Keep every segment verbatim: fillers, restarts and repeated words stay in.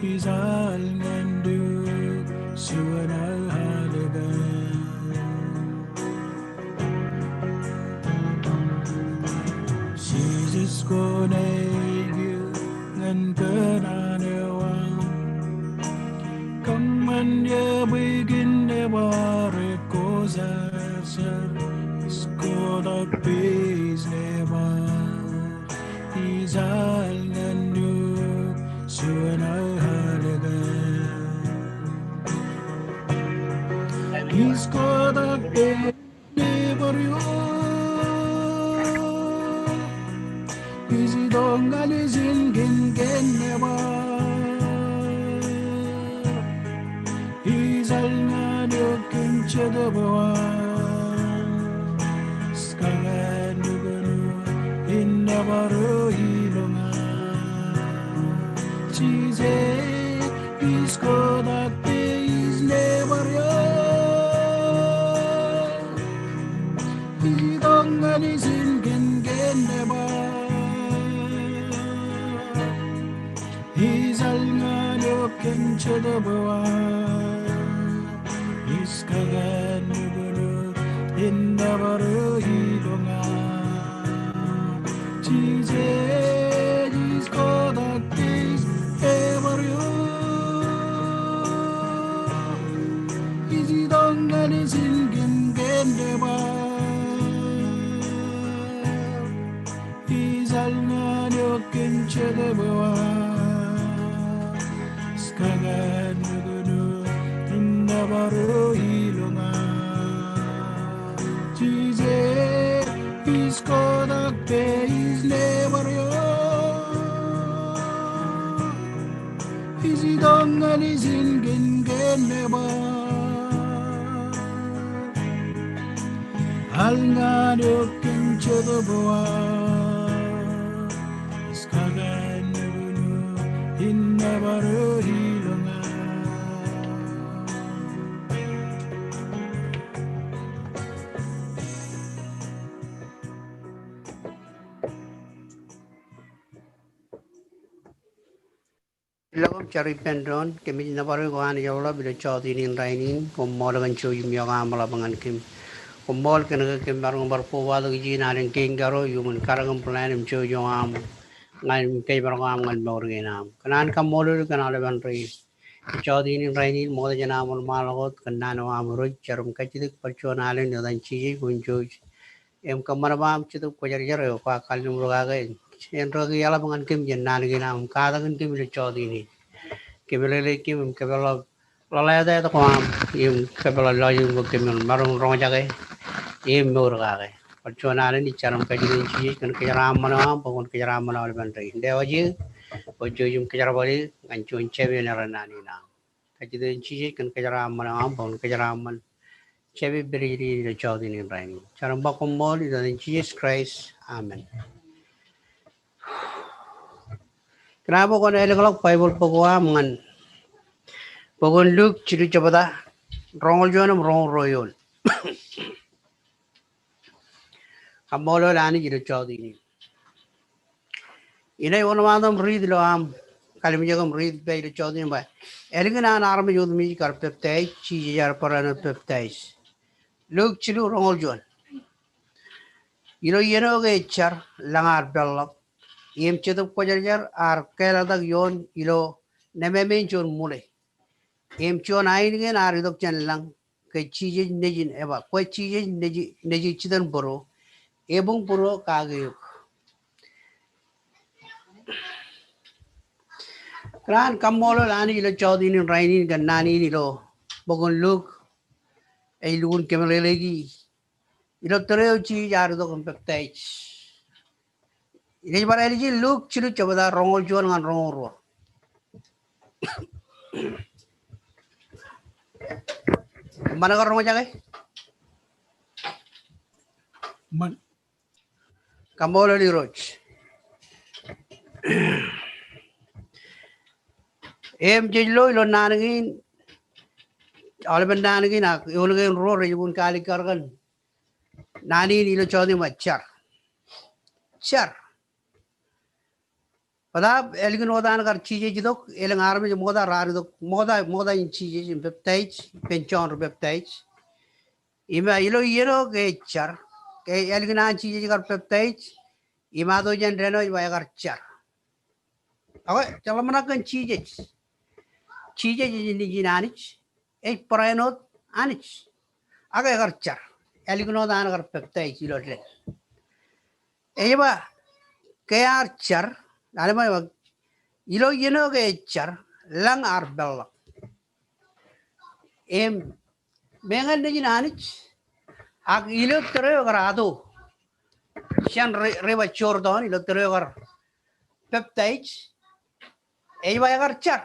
Ij al ñan eok juon aō alikkar. Jisōs kwōnaaj eok ñan kōṇaan eo aṃ. Kōṃṃan eok bwe kōn nōbar eo kwōjarjar. Ij kotak bwe ij nōbar. Ij al ñan eok juon aō alikkar. Ij kotak bwe nōbar eok. Ij itok ñan ijin kōn kōn nōbar. Ij al ñan eok kōn Jetōb eo aṃ. Ij kōṇaan nukun in nōbar eo ilo ña. Jisōs, ij kotak bwe ij nōbar eok. Ij itok ñan ijin kōn kōn nōbar. Ij al ñan eok kōn Jetōb eo aṃ. Ij kōṇaan nukun in nōbar eo ilo ña. Jisōs, ij kotak bwe ij nōbar eok. Ij itok ñan ijin kōn kōn nōbar. Ij al ñan eok kōn Jetōb eo aṃ. Ij kōṇaan nukun in nōbar eo ilo ña. Jisōs, ij kotak bwe ij nōbar eok. Ij itok ñan ijin kōn kōn nōbar. Al ñan eok kōn Jetōb eo aṃ. Ij kōṇaan nukun in nōbar eo ilo ña. Ḷọk im jar ippān doon, kōmij nōbar eok Anij eḷap ilo jọteen in rainin, koṃṃool kōn jouj im iọkwe aṃ ḷap ñan kōm. Koṃṃool kōn ke kōm maroñ bar kobatok ijin alen kein karo, iuṃwin kar kōm plan im jouj eo aṃ ñan kōjparok eo aṃ ñan mour kein am. Kōn an kaṃṃoolol kōn aolepen rein. Jọteen in rainin, ṃokta jān am wōnṃaanḷọk wōt kōn naan eo aṃ Irooj, jar im kajjitōk bar juon alen etan Jisōs, kwōn jouj im kōṃṃan bwe aṃ Jetōb Kwōjarjar eo kwaar kalliṃur kake en rūkaki eḷap ñan kōm jān naan kein aṃ im katakin kōm ilo jọteen in. Kōmeḷeḷeik kōm im kōpeḷḷọk ḷōḷātāt ko aṃ im kōpeḷḷọk lọjilñūṃ bwe kōmin maroñ roñjake im mour kake. Bar juon alen ij jar im kajjitōk jān Jisōs kōn kōjeraaṃṃan eo aṃ bwe kwōn kōjeraaṃṃan aolepen rein. Lewōj eō bwe jouj im kōjerbal eō ñan juon jāpe eo ren naan in aṃ. Kajjitōk jān Jisōs kōn kōjeraaṃṃan eo aṃ bwe kwōn kōjeraaṃṃan jāpe pād ijin ilo jọteen in rainin. Jar im ba koṃṃool ilo etan Jisōs Kraist. Amen. Kōn an bwe kwōn ālōkḷọk Baibōḷ bok eo aṃ ñan bok in Luk jilu jebta roñoul juon im roñoul ruo eoon. Kaṃṃoolol Anij ilo jọteen in. Inaaj wōnṃaanḷọk im riit ilo aṃ kalimjek im riit pā ilo jọteen in ba, ālikin an armej otemjej kar peptaij, Jisōs ear barāinwōt peptaij. Luk jilu roñoul juon. Ilo iien eo ke ej jar, lañ ear peḷḷọk, im Jetōb Kwōjarjar ear kālōtak ioon ilo nemāmein juon ṃule. Im juon ainikien ear itok jān lañ ke Jisōs nejin, ej ba, kwe Jisōs nejin, nejin jitōnbōro, ebuñ būruo kake eok. Kōn an kaṃṃoolol Anij ilo jọteen in rainin kōn naan in ilo bok in Luk, ej lukkuun kōmeḷeḷeiki ilo tōre eo Jisōs ear itok im peptaij. Inaaj bar ālije Luk jilu jebta roñoul juon ñan roñoul ruo. Eṃṃan ke roñjake? Eṃṃan. Kaṃṃoolol Irooj. Im jej lo ilo naan kein, aolepen naan kein ak eoon kein ruo rej lukkuun kaalikkar kōn naan in ilo jọteen in ba jar. Jar. Bōtaab ālikin wōt an kar Jisōs itok, elōñ armej ṃokta raar itok, ṃokta, ṃokta in Jisōs im peptaij, ippān Jon ri peptaij. Im ilo iien eo ke ej jar, ke ālikin an Jisōs kar peptaij, imato jān dān eo ej ba ekar jar. Ak jeḷā ṃōṇak kōn Jisōs. Jisōs ej Nejin Anij, ej barāinwōt Anij. Ak ekar jar. Ālikin wōt an kar peptaij ilo dān. Ej ba, ke ear jar, lale ṃōk ej ba, ilo iien eo ke ej jar, lañ ear peḷḷọk. Im, meñe Nejin Anij, ak ilo tōre eo ekar ato jān ri-, river Jordan, ilo tōre eo ekar peptaij, ej ba ekar jar.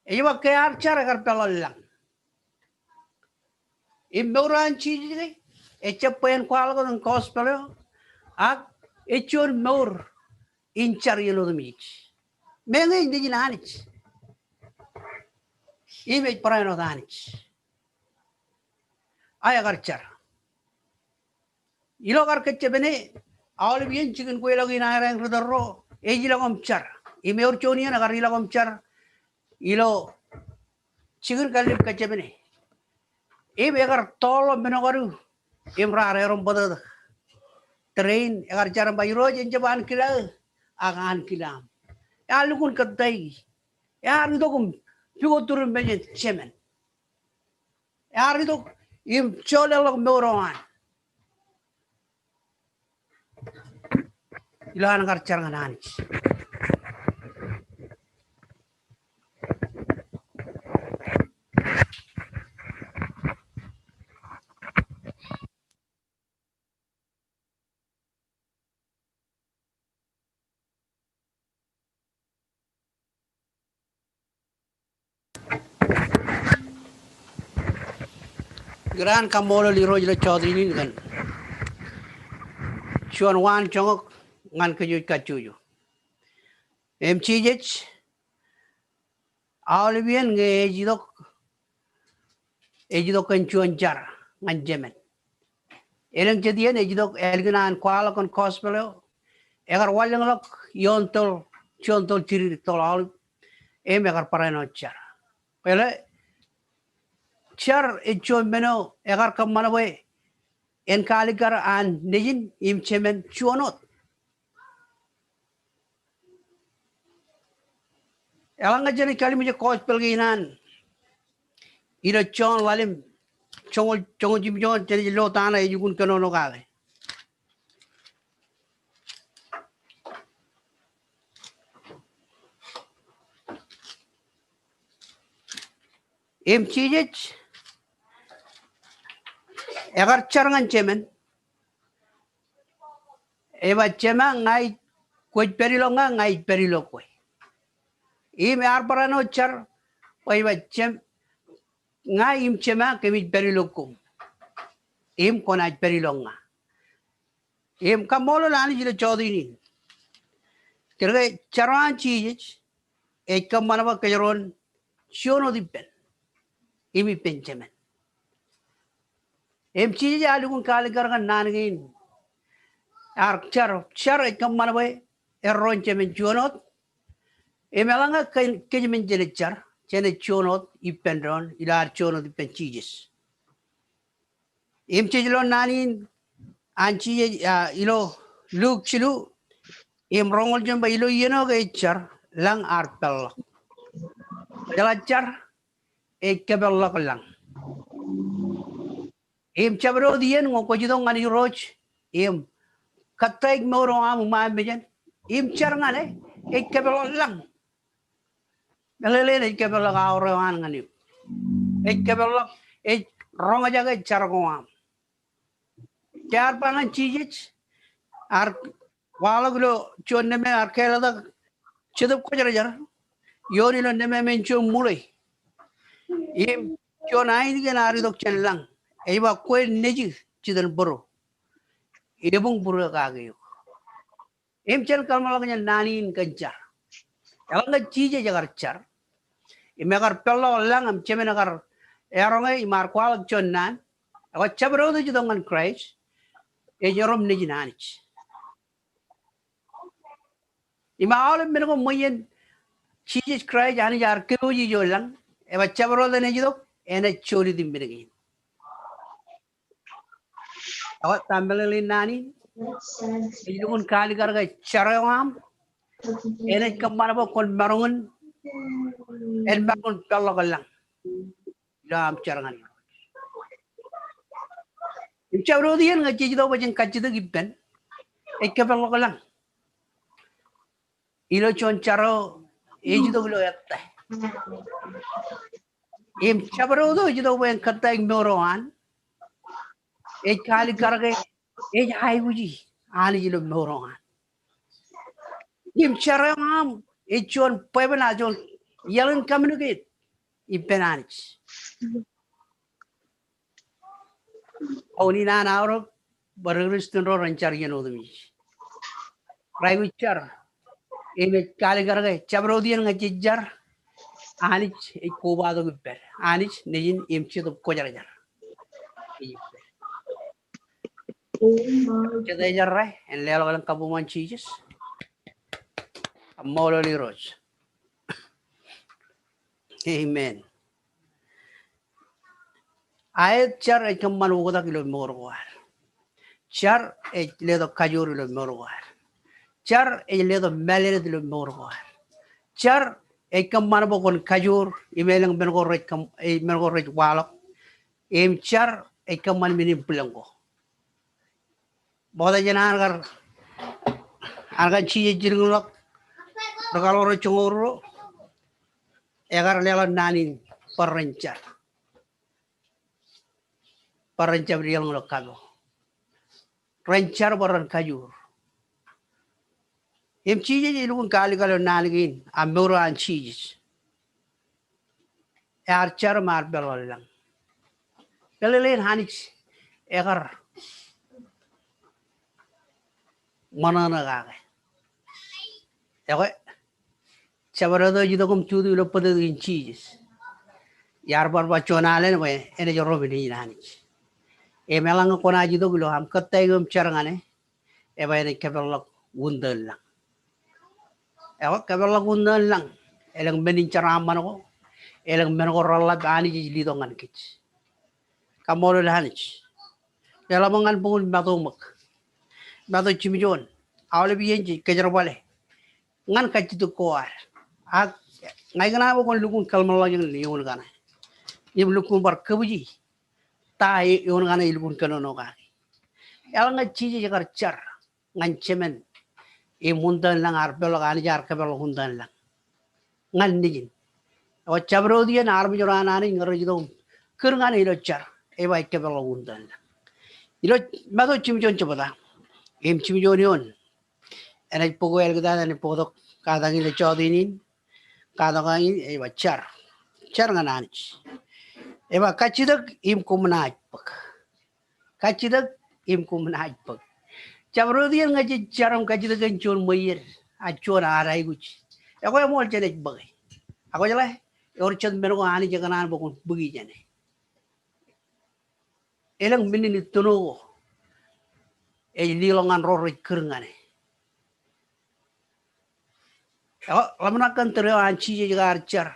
Ej ba ke ear jar ekar peḷḷọk lañ. Im mour eo an Jisōs ke, ejjab bwe en kwaḷọk wōt gospel eo, ak ej juon mour in jar iien otemjej. Meñe ej Nejin Anij. Im ej barāinwōt Anij. Ak ekar jar. Ilo kar kōjjepene, aolep iien jikin kweilọk in aerāin ri tōl ro, ej ilọk im jar. Im ewōr juon iien ekar ilọk im jar ilo jikin kallib kōjjepene. Im ekar tọọrḷọk men eo kadu, im raar erom bōtōktōk. Tōre in, ekar jar im ba, Irooj, en jab ankilaaō, ak ankilaaṃ. Ear lukkuun kōttāik. Ear itok im pukot turin mejān Jemān. Ear itok im joḷọk mour eo an. Ilo an kar jar ñan Anij. Ikōṇaan kaṃṃoolol Irooj ilo jota in kōn juon waan joñak ñan kōj kajjojo. Im Jisōs, aolep iien ñe ej itok, ej itok kōn juon jar ñan Jemān. Elōñ jet iien ej itok ālikin an kwaḷọk kōn gospel eo, ekar wanlōñḷọk ioon tōl, juon tōl jidikdik, tōl aolep, im ekar barāinwōt jar. Kwōle, jar ej juon men eo ekar kōṃṃan bwe en kaalikkar an Nejin im Jemān juon wōt. Eḷaññe jenaaj kalimjek gospel kein an ilo Jon ḷalem joñoul, joñoul jimjuon, jenaaj lo ta ṇe ej jukun kōnono kake. Im Jisōs ekar jar ñan Jemān. Ej ba, Jema, ña ij, kwōj pād ilo ña, ña ij pād ilo kwe. Im ear barāinwōt jar, bwe ej ba, Jem-, ña im Jema kōmij pād ilo koṃ. Im kwōnaaj pād ilo ña. Im kaṃṃoolol Anij ilo jota in. Kōnke jar eo an Jisōs, ej kōṃṃan bwe kōjro en juon wōt ippān. Im ippān Jemān. Im Jisōs ear lukkuun kaalikkar kōn naan kein. Ear jar, jar ej kōṃṃan bwe erro im Jemān juon wōt. Im eḷaññe kōn, kōj im jen jar, jen juon wōt ippān doon, ilo ad juon wōt ippān Jisōs. Im jej lo naan in an Jisōs, ah, ilo Luk jilu, im roñoul juon ba ilo iien eo ke ej jar, lañ ear peḷḷọk. Jeḷā jar, ej kōpeḷḷọk lañ. Im jabdewōt iien ñe kwōj itok ñan Irooj, im kōttāik mour eo aṃ iṃaan mejān, im jar ñan e, ej kōpeḷḷọk lañ. Meḷeḷein ej kōpeḷḷọk aor eo an ñan eok. Ej kōpeḷḷọk, ej roñjake jar ko aṃ. Jaar ba ñan Jisōs, ear kwaḷọk ilo juon neme ear kāālōtak Jetōb Kwōjarjar, ioon ilo neme men juon ṃule. Im juon ainikien ear itok jān lañ. Ej ba kwe nejū jitōnbōro. Ebuñ būruō kake eok. Im jen kōḷmānḷọkjeṇ naan in kōn jar. Eḷaññe Jisōs ekar jar. Im ekar peḷḷọk lañ im Jemān ekar eroñe im ear kwaḷọk juon naan. Ekwe jabdewōt ej itok ñan Kraist. Ej erom Nejin Anij. Im aolep men ko ṃweien Jisōs Kraist Anij ear kōpooje ijo lañ, ej ba jabdewōt enaaj itok, enaaj jolōt im men kein. Ak ta meḷeḷein naan in, ej lukkuun kaalikkar ke jar eo aṃ enaaj kōṃṃan bwe kwōn maroñ in, en maroñ in peḷḷọk lañ ilo aṃ jar ñan Irooj. Im jabdewōt iien ñe jej itok bwe jen kajjitōk ippān, ej kōpeḷḷọk lañ. Ilo juon jar eo ej itok ilo ettā. Im jabdewōt eo ej itok bwe en kōttāik mour eo an, ej kaalikkar ke ej aikuji Anij ilo mour eo an. Im jar eo aṃ ej juon bwebwenato, juon iaḷ in communicate ippān Anij. Aolepen an aorōk, bar Kūrjin ro ren jar iien otemjej. Rej aikuj jar. Im ej kaalikkar ke jabdewōt iien ñe jej jar, Anij ej kobatok ippād. Anij nejin im Jetōb Kwōjarjar. Jet jar, en leḷọk elōñ kabuñ ñan Jisōs. Kaṃṃoolol Irooj. Amen. Aet, jar ej kōṃṃan oktak ilo mour ko ad. Jar ej letok kajoor ilo mour ko ad. Jar ej letok mālōtlōt ilo mour ko ad. Jar ej kōṃṃan bwe kwōn kajoor im elōñ men ko rej kōm-, eh, men ko rej waḷọk. Im jar ej kōṃṃan men in bwilōñ ko. Ṃokta jān an kar, an kar Jisōs jilkinḷọk rūkaḷoor joñoul ruo, ekar leḷọk naan in bwe ren jar. Bwe ren jab deḷọñ ilo kapo. Ren jar bwe ren kajoor. Im Jisōs ej lukkuun kaalikkar ilo naan kein, a mour eo an Jisōs. Ear jar im ear peḷḷọk lañ. Meḷeḷein Anij ekar ṃōṇōṇō kake. Ekwe, jabdewōt eo ej itok im tutu ilo bōtōktōkin Jisōs, iar bar ba juon alen bwe enaaj ro men in Anij. Im eḷaññe kwōnaaj itok ilo aṃ kōttāik im jar ñan e, ej ba enaaj kōpeḷḷọk uñtōn lañ. Ekwe, kōpeḷḷọk uñtōn lañ. Elōñ men in jeraaṃṃan ko, elōñ men ko reḷḷap Anij ej letok ñan kōj. Kaṃṃoolol Anij. Leḷọk ṃōk ñan bok in Matu ṃōk. Matu jimjuon. Aolep iien jej kōjerbale ñan kajjitōk ko ad. Ak ña ikōṇaan bwe kwōn lukkuun kōḷmānḷọkjeṇ eoon kaṇe im lukkuun bar kōbwiji ta e-, eoon kaṇe ej lukkuun kōnono kaki. Eḷaññe Jisōs ekar jar ñan Jemān im uñtōn lañ, ear peḷḷọk, Anij ear kōpeḷḷọk uñtōn lañ ñan Nejin. Ekwe, jabdewōt iien armej ro an Anij ñe rej itok im kūr ñan e ilo jar, ej ba ej kōpeḷḷọk uñtōn lañ. Ilo Matu jimjuon jebta im jimjuon eoon, enaaj bōk āliktata, enaaj bōktok katakin ilo jota in, katakin ej ba jar. Jar ñan Anij. Ej ba kajjitōk im koṃ naaj bōk. Kajjitōk im koṃ naaj bōk. Jabdewōt iien ñe jej jar im kajjitōk kōn juon ṃweied, ak juon ad aikuj, ekwe eṃool jenaaj bōke. Ak kwōjeḷā, ewōr jet men ko Anij ekōṇaan bwe kwōn bōki jāne. Elōñ men in itōn ko ej leḷọk ñan ro rej kūr ñan e. Ekwe, ḷōmṇak kōn tōre eo an Jisōs ke ear jar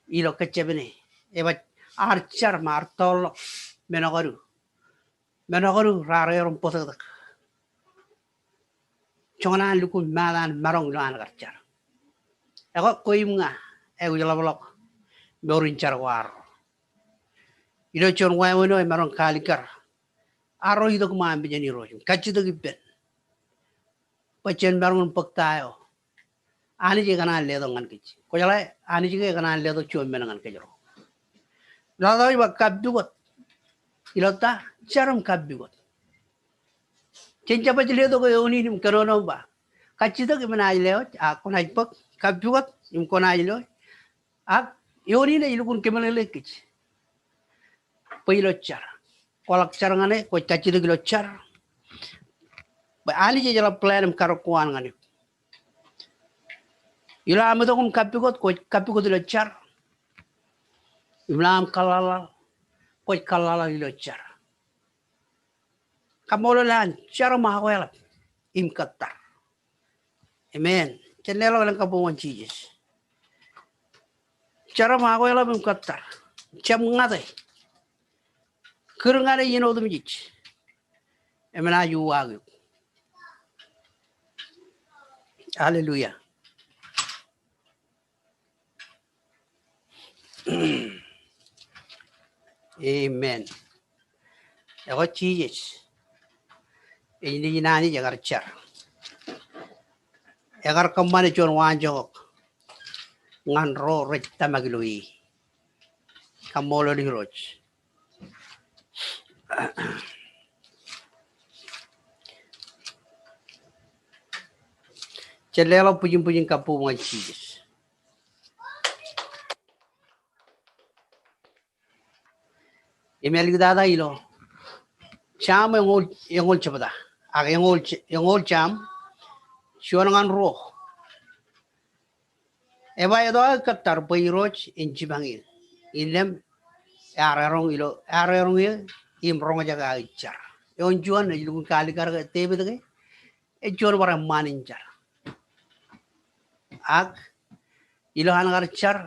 ilo Kejepene. Ej ba ear jar im ear tọọrḷọk men kadu. Men kadu raar erom bōtōktōk. Joñan an lukkuun maat an maroñ ilo an kar jar. Ekwe, kwe im ña, aikuj ḷapḷọk mour in jar ko arro. Ilo juon wāween eo emaroñ kaalikkar arro itok ṃaan mejān Irooj im kajjitōk ippān bwe jen maroñ in bōk ta eo Anij ekōṇaan letok ñan kōj. Kwōjeḷā, Anij ke ekōṇaan letok juon men ñan kōjro. Ḷotak eo ej ba kappukot. Ilo ta, jar im kappukot. Jen jab baj letok eoon in im kōnono im ba kajjitōk im naaj lewōj, a kwōnaaj bōk, kappukot im kwōnaaj lewōj. Ak eoon in ej lukkuun kōmeḷeḷe kōj bwe ilo jar. Kwōḷak jar ñan e, kwōj kajjitōk ilo jar. Bwe Anij ejeḷā plan im karōk ko an ñan eok. Ilo aṃ itok im kappukot, kwōj kappukot ilo jar. Im ilo aṃ kōḷḷaḷḷaḷ, kwōj kōḷḷaḷḷaḷ ilo jar. Kaṃṃoolol an jar im akweḷap im kōttar. Amen. Jen leḷọk elōñ kabbokbok ñan Jisōs. Jar im akweḷap im kōttar. Jab ñate. Kūr ñan e iien otemjej. Im enaaj uwaak eok. Hallelujah. Amen. Ekwe Jisōs ej nejin Anij ekar jar. Ekar kōṃṃane juon waanjoñak ñan ro rej tōmak ilo e. Kaṃṃoolol Irooj. Jen leḷọk bwijin bwijin kabbokbok ñan Jisōs. Im āliktata ilo Sam eñoul, eñoul jebta. Ak eñoul, eñoul Sam, juon ñan ruo. Eba etto aō kōttar bwe Irooj en jipañ eō. Innām ear eroñ ilo, ear eroñ eō im roñjake aō jar. Eoon juon ej lukkuun kaalikkar ke Devid ke, ej juon bar eṃṃaan in jar. Ak ilo an kar jar,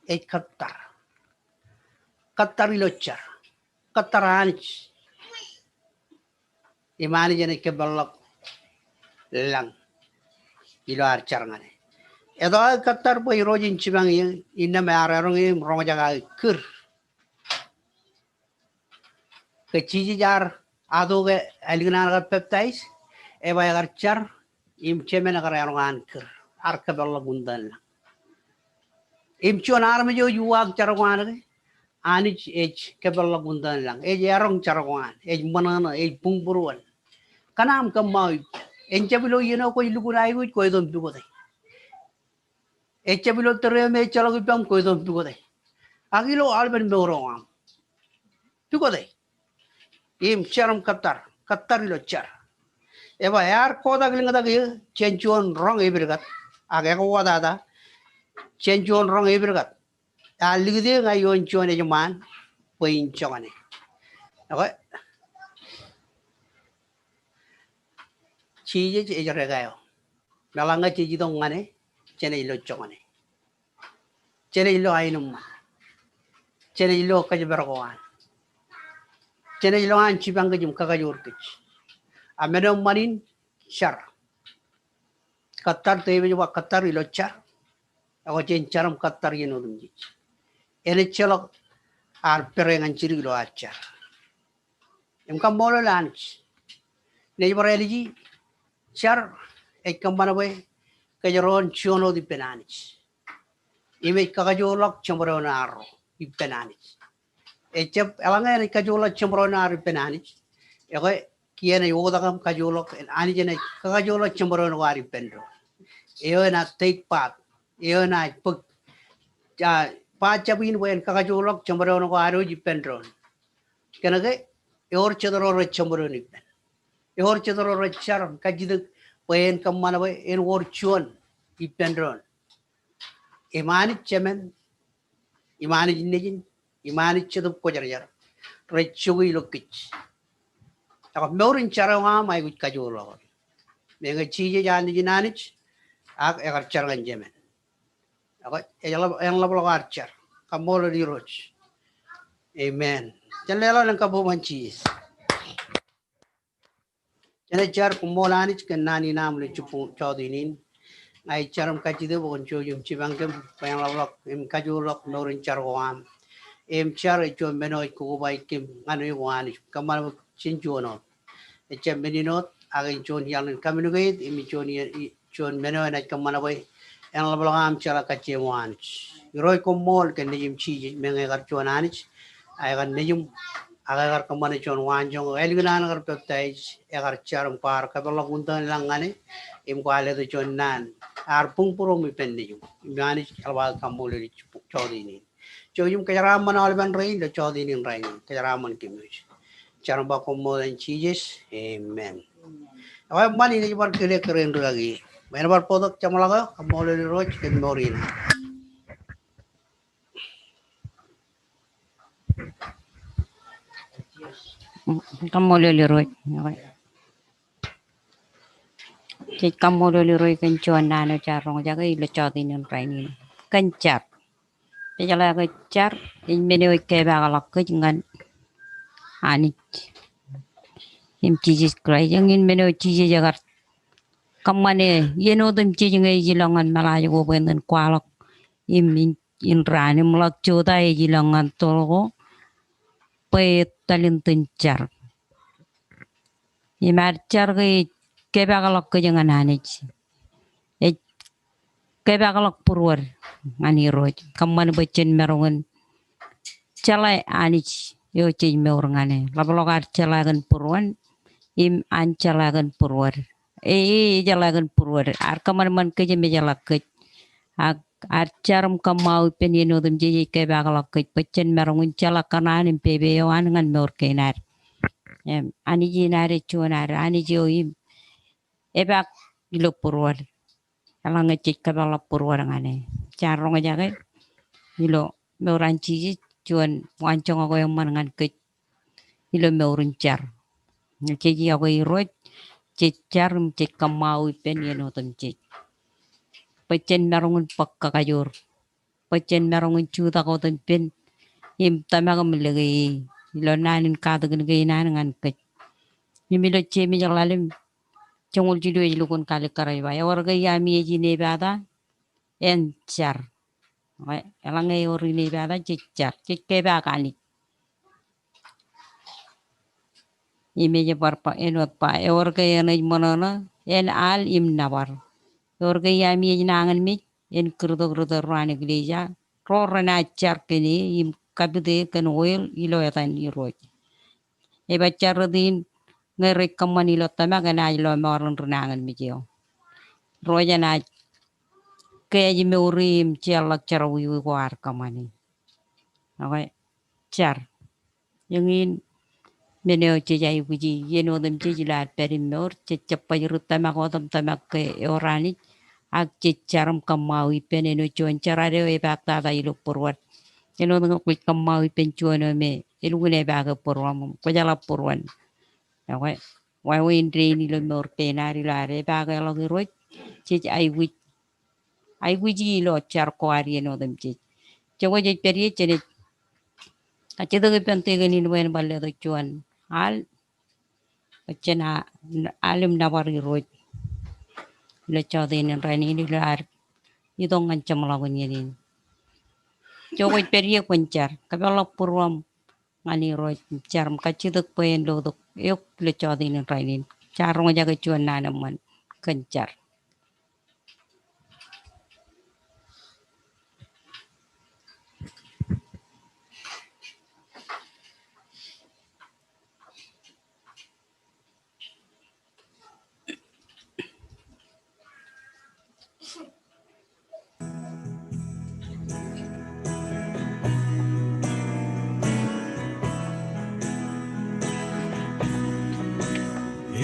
ej kōttar. Kōttar ilo jar. Kōttar Anij. Im Anij enaaj kōpeḷḷọk lañ ilo ad jar ñan e. Etto aō kōttar bwe Irooj en jipañ eō, innām ear eroñ eō im roñjake aō kūr. Ke Jisōs ear ato ke ālikin an kar peptaij, eba ekar jar, im Jemān ekar eroñ an kūr, ear kōpeḷḷọk unin lañ. Im juon armej eo ej uwaak jar ko an ke, Anij ej kōpeḷḷọk unin lañ. Ej eroñ jar ko an, ej ṃōṇōṇō, ej buñbūruon. Kōn aṃ kōṃṃao ippān. En jab ilo iien eo kwōj lukkuun aikuj kwōj itok im pukot e. Ejjab ilo tōre eo me ejjeḷọk ippaṃ kwōj itok im pukot e. Ak ilo aolepen mour eo aṃ, pukot e. Im jar im kōttar, kōttar ilo jar. Eba ear kotak lōñtak eō jān juon roñ epirkat, ak ekowōtata jān juon roñ epirkat. Ear likūt eō ñan ioon juon ejṃaan bwe in joñan e. Ekwe, Jisōs ej reka eo. Meḷeḷe ñe jej itok ñan e, jenaaj lo joñan e. Jenaaj lo aenōṃṃan. Jenaaj lo kōjparok eo an. Jenaaj lo an jipañ kōj im kakajoor kōj. A men eo ṃan in, jar. Kōttar, Devid ej ba kōttar ilo jar. Ekwe jen jar im kōttar iien otemjej. En ejjeḷọk ad pere ñan jidik ilo ad jar. Im kaṃṃoolol Anij. Ij bar āliji, jar ej kōṃṃan bwe kōjro en juon wōt ippān Anij. Im ej kakajoorḷọk jeṃdoon arro ippān Anij. Ejjab eḷaññe enaaj kajoorḷọk jeṃdoon ad ippān Anij, ekwe, kiiō enaaj oktak im kajoorḷọk, Anij enaaj kakajoorḷọk jeṃdoon ko ad ippān doon. Eo enaaj take part, eo enaaj bōk, a, ba jab in bwe en kakajoorḷọk jeṃdoon ko ad wōj ippān doon. Kōnke ewōr jet ro rej jeṃdoon ippān. Ewōr jet ro rej jar im kajjitōk bwe en kōṃṃan bwe en wōr juon ippān doon. Im Anij Jemān, im Anij Nejin, im Anij Jetōb Kwōjarjar rej jokwe ilo kōj. Ak mour in jar eo aṃ aikuj kajoorḷọk. Meñe Jisōs ear Nejin Anij, ak ekar jar ñan Jemān. Ak ej ḷap, en ḷapḷọk ad jar. Kaṃṃoolol Irooj. Amen. Jen leḷọk elōñ kabbokbok ñan Jisōs. Jenaaj jar. Koṃṃool Anij kōn naan in aṃ ilo jibboñ jọteen in. Ña ij jar im kajjitōk bwe kwōn jouj im jipañ kōm bwe en ḷapḷọk im kajoorḷọk mour in jar ko aṃ. Im jar ej juon men eo ej kokobaik kōm ñan eok Anij. Kōṃṃan bwe jen juon wōt. Ejjab men in wōt, ak en juon iaḷ in communicate, im juon iien, i, juon men eo enaaj kōṃṃan bwe en ḷapḷọk aṃ jeḷā kajjioñ Anij. Irooj koṃṃool kōn Nejiṃ Jisōs, meñe ekar juon Anij, a ekar Nejiṃ, ak ekar kōṃṃane juon waanjoñak ālikin an kar peptaij, ekar jar im kwaar kōpeḷḷọk unin lañ ñan e, im kwaar letok juon naan ear buñbūruōṃ ippān Nejiṃ. Im Anij eḷap aō kaṃṃoolol ilo jọteen in. Jouj im kōjeraaṃṃan aolepen rein ilo jọteen in rainin. Kōjeraaṃṃan kōm. Jar im ba koṃṃool ñan Jisōs. Amen. Ekwe ṃan in ij bar kile kōrā in rūkaki. Bwe en bar bōktok jeṃḷọk eo, kaṃṃoolol Irooj kōn mour in. Kaṃṃoolol Irooj. Ekwe. Jej kaṃṃoolol Irooj kōn juon naan eo jaar roñjake ilo jọteen in rainin. Kōn jar. Jejeḷā ke jar ej men eo ej kepaakḷọk kōj ñan Anij im Jisōs Kraist. Eñin men eo Jisōs ekar kōṃṃane iien otemjej ñe ej ilọk ñan meḷaaj ko bwe en kwaḷọk im in raan im ḷọk jota ej ilọk ñan toḷ ko bwe ettal in itōn jar. Im ad jar ke ej kepaakḷọk kōj ñan Anij. Ej kepaakḷọk būruod ñan Irooj. Kōṃṃan bwe jen maroñ in jeḷā Anij eo jej mour ñan e. Ḷapḷọk ad jeḷā kōn būruon im an jeḷā kōn būruod. E, e, ejeḷā kōn būruod. Ad kōṃanṃan kōj im ejeḷā kōj. Ak ad jar im kōṃṃao ippān iien otemjej ej kepaakḷọk kōj bwe jen maroñ in jeḷā kōṇaan im pepe eo an ñan mour kein ad. Im Anij in ad ej juon ad, Anij eo im epaak ilo būruod. Eḷaññe jej kōpeḷḷọk būruod ñan e. Jaar roñjake ilo mour an Jisōs juon waanjoñak eo eṃṃan ñan kōj ilo mour in jar. Jej iọkwe Irooj, jej jar im jej kōṃṃao ippān iien otemjej. Bwe jen maroñ in bōk kakajoor. Bwe jen maroñ in jutak otempen im tōmak im lōke e ilo naan in katakin kein an ñan kōj. Im ilo Jemes ḷalem joñoul jilu ej lukkuun kalikkar ej ba, ewōr ke iaami ej inepata, en jar. Eḷaññe ewōr inepata, jej jar, jej kepaak Anij. Im ej bar ba, āinwōt ba, ewōr ke eṇ ej ṃōṇōṇō, en al im nōbar. Ewōr ke iaami ej nañinmej, en kūrtok ri tōl ro an eklejia, ro renaaj jar kōn e im kapit e kōn oil ilo etan Irooj. Ej ba jar rot in ñe rej kōṃṃan ilo tōmak enaaj lọmọọren ri nañinmej eo. Ro jenaaj keaaj mour e im jeorḷọk jerọwiwi ko ear kōṃṃane. Okay, jar. Eñin men eo jej aikuji iien otemjej ilo ad pād im mour, jej jab baj ri tōmak otem tōmak ke ewōr Anij, ak jej jar im kōṃṃao ippān āinwōt juon jerad eo epaak tata ilo būruod. Āinwōt ñe kwōj kōṃṃao ippān juon eo me elukkuun epaake būruōṃ, kwōjeḷā būruon. Okay. Wāween dein ilo mour kein ad ilo ad epaake ḷọk Irooj, jej aikuj, aikuji ilo jar ko ad iien otemjej. Jokwe jej pād ie jenaaj kajjitōk ippān tekōn in bwe en bar letok juon al, bwe jen al im nōbar Irooj ilo jọteen in rainin ilo ad itok ñan jeṃḷọkin iien in. Jokwe jej pād ie kwōn jar, kōpeḷḷọk būruōṃ ñan Irooj, jar im kajjitōk bwe en lotok eok ilo jọteen in rainin. Jaar roñjake juon naan eṃṃan kōn jar.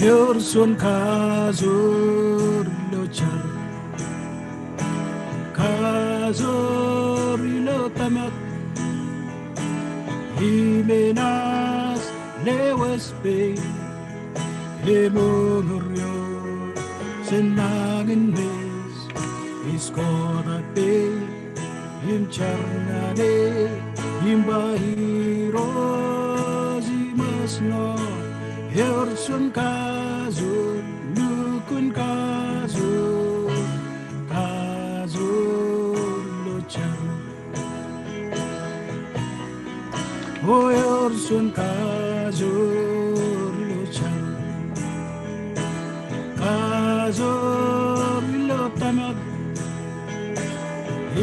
Ewōr juon kajoor ilo jar, kajoor ilo tōmak, im enaaj lewōj peiṃ, eṃōñūr eo jān nañinmej ej kotak peiṃ im jar ñan e im ba, Irooj, iṃōj ña. Ewōr juon kajoor, lukkuun kajoor, kajoor ilo jar. O ewōr juon kajoor ilo jar, kajoor ilo tōmak,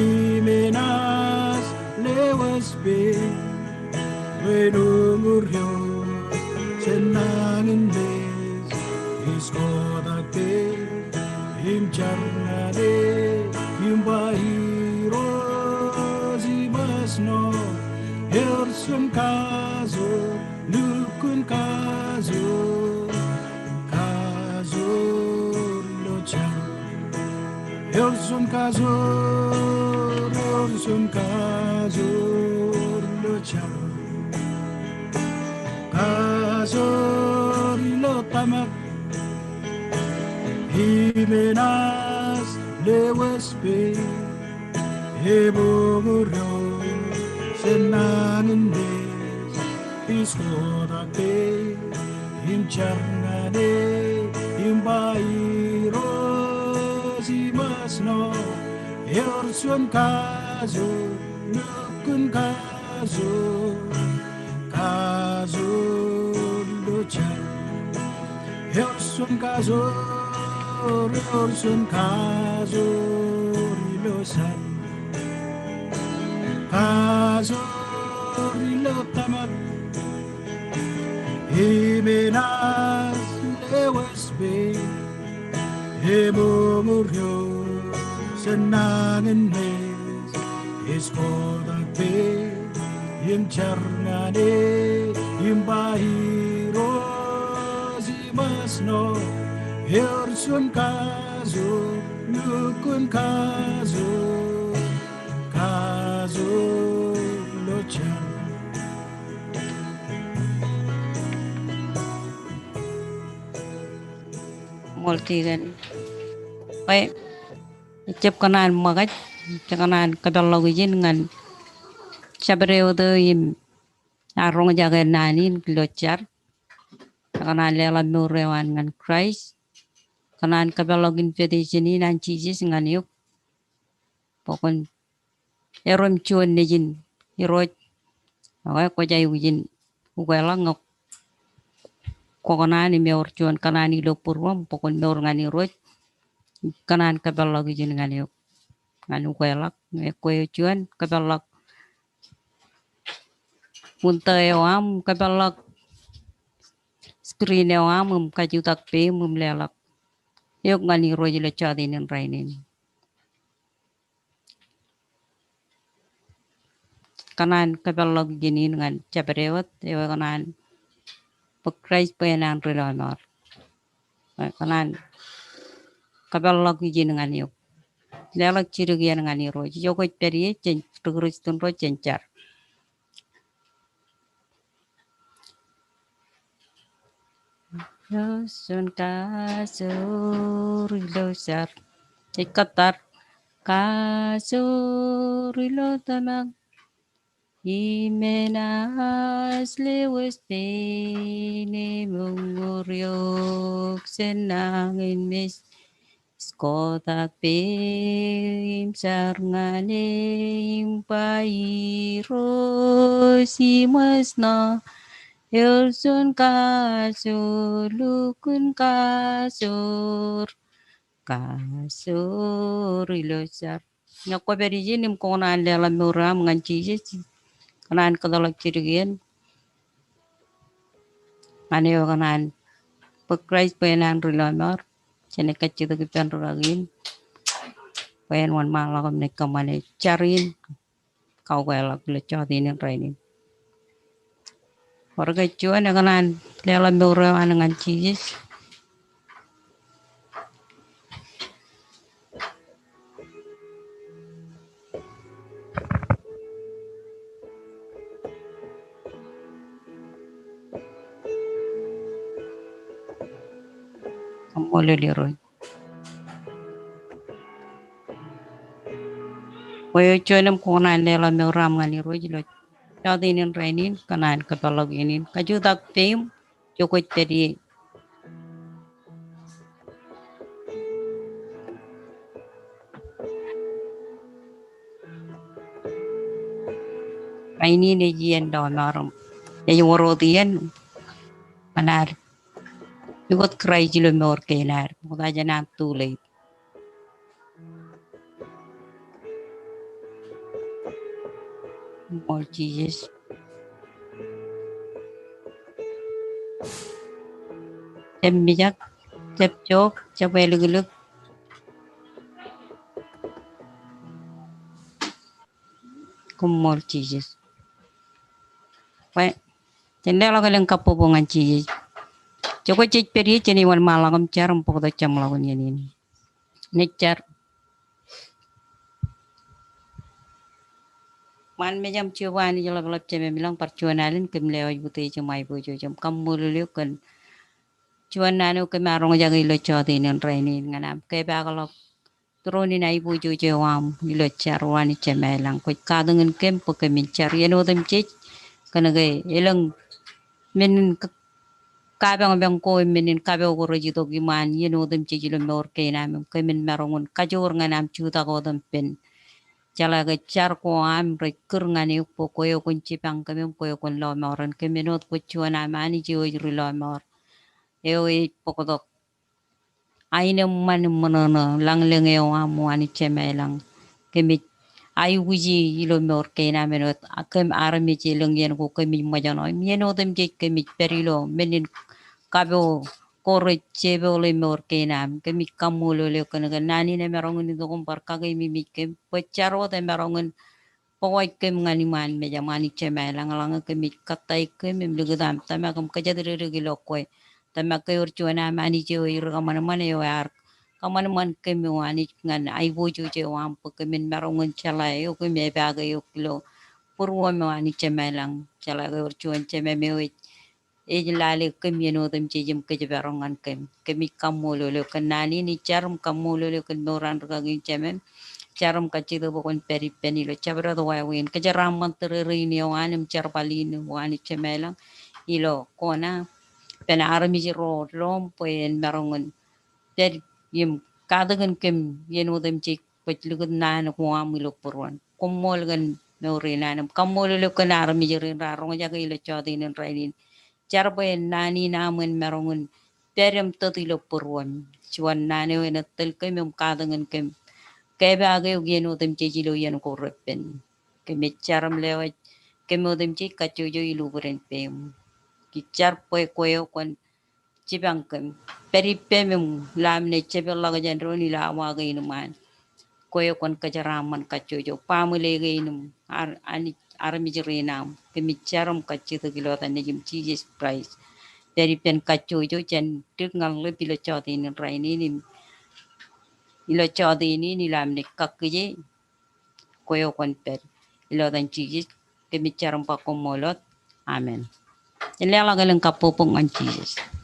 im enaaj lewōj peiṃ, bwe eṃōñūr eo jān nañinmej ej kotak peiṃ im jar ñan e im ba, Irooj, iṃōj ña. Ewōr juon kajoor, lukkuun kajoor, kajoor ilo jar. Ewōr juon kajoor, ewōr juon kajoor ilo jar, kajoor ilo tōmak, im Wōj peiṃ, eṃōñūr eok jān nañinmej, ij kotak peiṃ im jar ñan e, im ba Irooj iṃōj ṇo, ewōr juon kajoor, lukkuun kajoor, kajoor ilo jar. Ewōr juon kajoor, ewōr juon kajoor ilo jar. Kajoor ilo tōmak im enaaj lewōj peiṃ, eṃōñūr eok jān nañinmej, ij kotak peiṃ im jar ñan e, im ba Irooj iṃōj ṇo, ewōr juon kajoor, lukkuun kajoor, kajoor ilo jar. Ṃool tikōn. Bwe ejjab kōṇaan ṃōkaj, ej kōṇaan kōpeḷḷọk ijin ñan jabdewōt eo im ear roñjake naan in ilo jar. Ej kōṇaan leḷọk mour eo an ñan Kraist. Kōṇaan kōpeḷḷọk invitation in an Jisōs ñan eok. Bwe kwōn erom juon nejin Irooj. Ak kwōj aikuj in ukeḷọk ñe kwō kōṇaan im ewōr juon kōṇaan ilo būruōṃ bwe kwōn mour ñan Irooj. Kōṇaan kōpeḷḷọk ijin ñan eok ñan ukeḷọk. Ñe kwe eo juon kōpeḷḷọk window eo aṃ, kōpeḷḷọk screen eo aṃ im kajutak peiṃ im leḷọk eok ñan Irooj ilo jota in rainin. Kōṇaan kōpeḷḷọk ijin in ñan jabdewōt eo ekōṇaan bōk Kraist bwe en an ri lọmọọr. Kōṇaan kōpeḷḷọk ijin ñan eok. Leḷọk jidik iien ñan Irooj. Ijo kwōj pād ie jān ri Kristen ro jān jar. Ewōr juon kajoor ilo jar. Ej kōttar. Kajoor ilo tōmak im enaaj lewōj peiṃ, eṃōñūr eok jān nañinmej, ij kotak peiṃ im jar ñan e, im ba Irooj iṃōj ṇo, ewōr juon kajoor, lukkuun kajoor, kajoor ilo jar. Ñe kwō pād ijin im kwō kōṇaan leḷọk mour eo aṃ ñan Jisōs, kōṇaan kōtḷọk jidik iien ñan eo ekōṇaan bōk Kraist bwe en an ri lọmọọr, jenaaj kajjitōk ippān rūkaki in bwe en wōnṃaanḷọk im naaj kōṃṃane jar in kaukeḷọk ilo jota in rainin. Ewōr ke juon ekōṇaan leḷọk mour eo an ñan Jisōs? Kaṃṃoolol Irooj. Kwe eo juon im kwō kōṇaan leḷọk mour eo aṃ ñan Irooj ilo jota in rainin, kōṇaan kōpeḷḷọk iien in. Kajutak peiṃ ijo kwōj pād ie. Rainin ej iien lọmọọr im ej wōr wōt iien ñan ad likūt Kraist ilo mour kein ad. Ṃokta jān an too late. Ṃool Jisōs. Jab mijak, jab jook, jab āliklik. Koṃṃool Jisōs. Bwe jen leḷọk elōñ kabbokbok ñan Jisōs. Ijo kwōj pād ie, jenaaj wōnṃaanḷọk im jar im bōktok jeṃḷọkin iien in. Naaj jar. Ṃaan mejaṃ Jeova Anij ḷapḷap, Jemem ilañ, bar juon alen kōm lewōj utiej im aiboojoj im kaṃṃoolol eok kōn juon naan eo kōm ar roñjake ilo jota in rainin ñan aṃ kepaakḷọk tūroon in aiboojoj eo aṃ ilo jar eo Anij Jemem ilañ. Kwōj katakin kōm bwe kōmin jar iien otemjej kōnke elōñ men in k-, kapeñpeñ ko im men in kapo ko rej itok iṃaan iien otemjej ilo mour kein am im kōmin maroñ in kajoor ñan am jutak otempen. Jeḷā ke jar ko aṃ rej kūr ñan eok bwe kwe eo kwōn jipañ kōm im kwe eo kwōn lọmọọren kōm. Āinwōt bwe juon am Anij eo ej ri lọmọọr, eo ej bōktok aenōṃṃan im ṃōṇōṇō lañlōñ eo aṃ O Anij Jemem ilañ. Kōmij aikuji ilo mour kein am āinwōt kōm armej elōñ iien ko kōmij ṃōjṇọ im iien otemjej kōmij pād ilo men in kapo ko rej jepoḷe mour kein am. Kōmij kaṃṃoolol eok kōnke naan in emaroñ in itok im bar kakeememej kōm bwe jar wōt emaroñ in bōkwōj kōm ñan iṃaan mejaṃ Anij Jemem ilañ. Eḷaññe kōmij kōttāik kōm im likūt am tōmak im kōjatdikdik ilo kwe. Tōmak ke ewōr juon am Anij eo ej ri kōṃanṃan eo ear kōṃanṃan kōm O Anij ñan aiboojoj eo aṃ bwe kōmin maroñ in jeḷā eok im epaake eok ilo būruōm O Anij Jemem ilañ. Jeḷā ke ewōr juon jemem eo ej ej lale kōm iien otemjej im kōjparok ñan kōm. Kōmij kaṃṃoolol eok kōn naan in, ij jar im kaṃṃoolol eok kōn mour an rūkaki in jemem. Jar im kajjitōk bwe kwōn pād ippān ilo jabdewōt wāween kōjeraaṃṃan tōrerein eo an im jerbal in O Anij Jemem ilañ. Ilo kona ippān armej ro loṃ bwe en maroñ in pād im katakin kōm iien otemjej kwōj likūt naan ko aṃ ilo būruon. Koṃṃool kōn mour in an im kaṃṃoolol eok kōn armej rein raar roñjake ilo jota in rainin. Jar bwe naan in aṃ en maroñ in pād im tōt ilo būruōm. Juon naan eo en tōl kōm im katakin kōm. Kōpeak eok iien otemjej ilo iien ko reppen. Kōmij jar im lewōj kōm otemjej kajjojo ilubuden peiṃ. Ij jar bwe kwe eo kwōn jipañ kōm. Pād ippem im ilo am naaj jepeḷḷọk jān doon ilo awa kein iṃaan. Kwe eo kwōn kōjeraaṃṃan kajjojo baaṃle kein im ar-, Anij armej rein aṃ. Kōmij jar im kajjitōk ilo etan Nejiṃ Jisōs Kraist. Pād ippān kajjojo jān dik ñan ḷap ilo jota in rainin im ilo jota in ilo am naaj kakkije. Kwe eo kwōn pād. Ilo etan Jisōs kōmij jar im ba koṃṃool wōt. Amen. Jen leḷọk elōñ kabbokbok ñan Jisōs.